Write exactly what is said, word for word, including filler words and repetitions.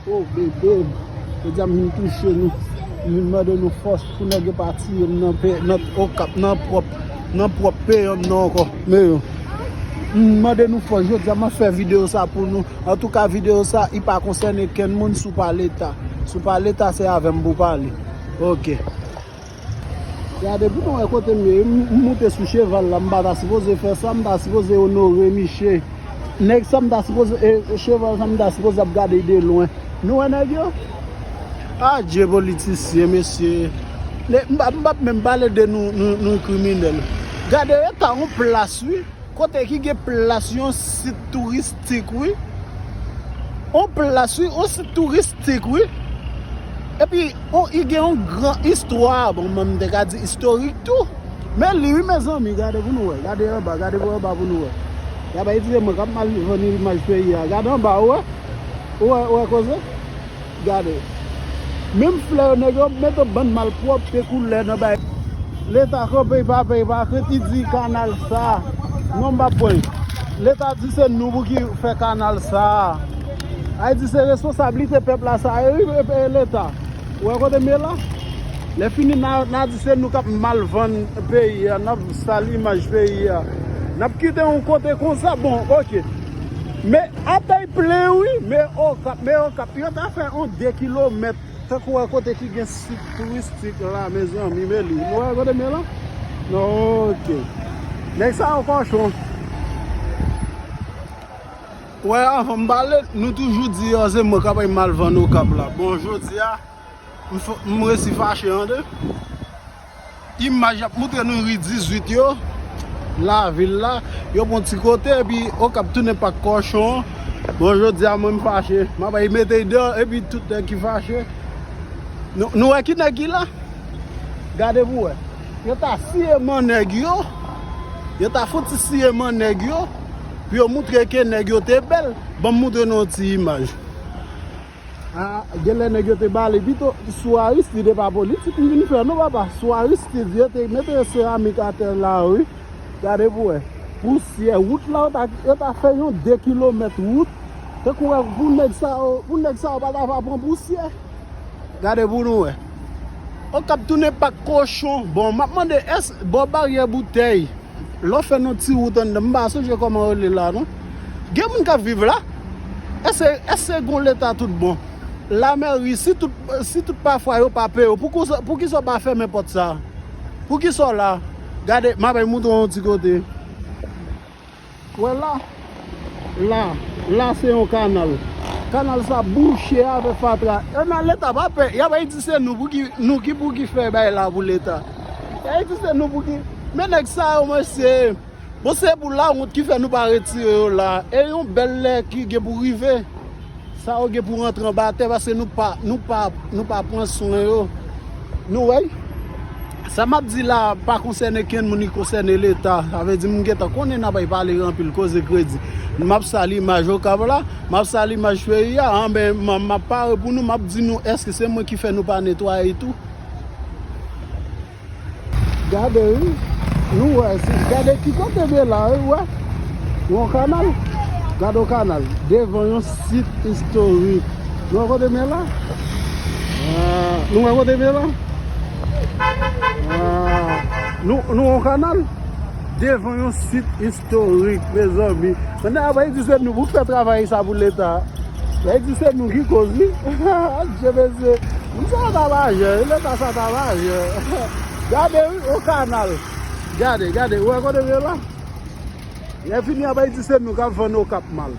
Oh, bebe, jodi a m vin touche nou. M vin mande nou fòs pou nèg yo pa tiye m nan pe, nan Okap, nan pwòp, nan pwòp peyi m nan ankò. Men yo, m mande nou fòs. Jodi a m ap fè videyo sa pou nou. Antouka, videyo sa, i pa konsène kenn moun si w pa Leta. Si w pa Leta, se avè m pou w pale. Oke. Gade pou nou wè kote m ye. M, m moute sou cheval la, m pa ta sipoze fè sa, m ta sipoze onore miche. Nèg sa m ta sipoze, e, cheval sa m ta sipoze ap gade de lwen. Nou wè nèg yo? Adje politisyen, mesye. Ne, m pa, m p ap menm pale de nou, nou, nou kriminèl. Gade eta yon plas, wi. Kote ki gen plas yon sit touristik, wi. On plas, wi, on sit touristik, wi. Epi, on, i gen yon gran istwa, bon, mwen, m te ka di istorik tou. Men li, wi, mezanmi, gade pou nou wè. Gade anba, gade pou anba pou nou wè. Y ap itilize mwen k ap mal vann imaj peyi a. Gade anba, ou wè? Ou wè, ou wè koze? Gade. Menm flè yo, nèg yo mete bann malpwòpte koulè nan bay. Leta kanpe, pa peye, pa kredi di kanal sa. Non, m pa pran. Leta di se nou pou ki fè kanal sa. Ayiti se responsablite pèp la sa. E wi, e, e, Leta. Ou wè kote m ye la? Lè fini, n a, n a di se nou k ap mal vann peyi a, n ap sal imaj peyi a. N ap kite yon kote konsa, bon, oke. Men Atay plen wi, men Okap, men Okap. Yo ta fè yon de kilomèt, tankou wè kote ki gen sit touristik la, mezanmi, men li. Nou wè kote m ye la? Non, oke. Nèg sa yo kòchon. Wè, avan m pale, nou toujou di, yo, se mwen k ap mal vann Okap la. Bon, jodi a, m f-, m resi fache an de. Imaj y ap moutre nou ri dizuit yo, lavil la, yo pran ti kote, epi Okap tounen pak kòchon. Bon, jodi a, mwen m fache. M ap bay mete deyò, epi tout nèg ki fache. Nou, nou wè ki nèg ki la? Gade pou wè. Yo ta siye man nèg yo. Yo ta fouti siye man nèg yo. Pou yo moutre ke nèg yo te bèl. Ban m moutre nou yon ti imaj. A, genlè nèg yo te bale pito sou Aristide, e pa politik m vin fè non, papa. Sou Aristide, yo te mete seramik atè la, wi. Gade pou wè. Pousyè, wout la, yo ta, yo ta fè yon de kilomèt wout. Tankou wè, pou nèg sa yo, pou nèg sa yo pa ta va pran pousyè. Gade pou nou wè. Okap tounen pak kochon. Bon, m ap mande, èske bò baryè Boutèy, lè w fè yon ti wout anndan, m pa sonje kòman yo rele la, non. Gen moun k ap viv la? Èske, èske gon Leta tout bon? Lamèri, si tout, si tout pafwa yo pa peye w, poukisa, poukisa w pa fèmen pòt sa? Poukisa w la? Gade, m ap moutre w yon ti kote. Wè la? La, la se yon kanal. Kanal sa bouche avèk fatra. E nan Leta pa pè, y ap di se nou pou ki, nou ki pou ki fè bay la pou Leta. Y ap di se nou pou ki, men nèg sa yo, mesye, bon, se pou lawont ki fè nou pa retire yo la. E yon bèl lè ki gen pou rive. Sa yo gen pou rantre anba tè paske nou pa, nou pa, nou pa pran swen yo. Nou wè? Sa m ap di la pa konsène kenn moun, li konsène Leta. Sa vle di m gentan konnen n ap pale anpil koze kredi. M ap sal imaj Okap la, m ap sal imaj peyi a, anben m, m ap pare pou nou, m ap di nou èske se mwen ki fè nou pa netwaye tou. Gade wi, nou wè, si, gade ki kote m ye la wi, wè. Yon kanal, gade yon kanal, devan yon sit istorik. Nou wè kote m ye la? Ah, nou wè kote m ye la? Ah, nou, nou yon kanal, devan yon sit istorik, mezanmi. Mande a bay di se nou pou fè travay sa pou Leta. Bay di se nou ki koz li. Adje mesye. Moun sa yo ta majè, Leta sa ta majè. Gade wi, yon kanal. Gade, gade, ou wè kote m ye la? Lè fini a bay di se nou k ap vann Okap mal.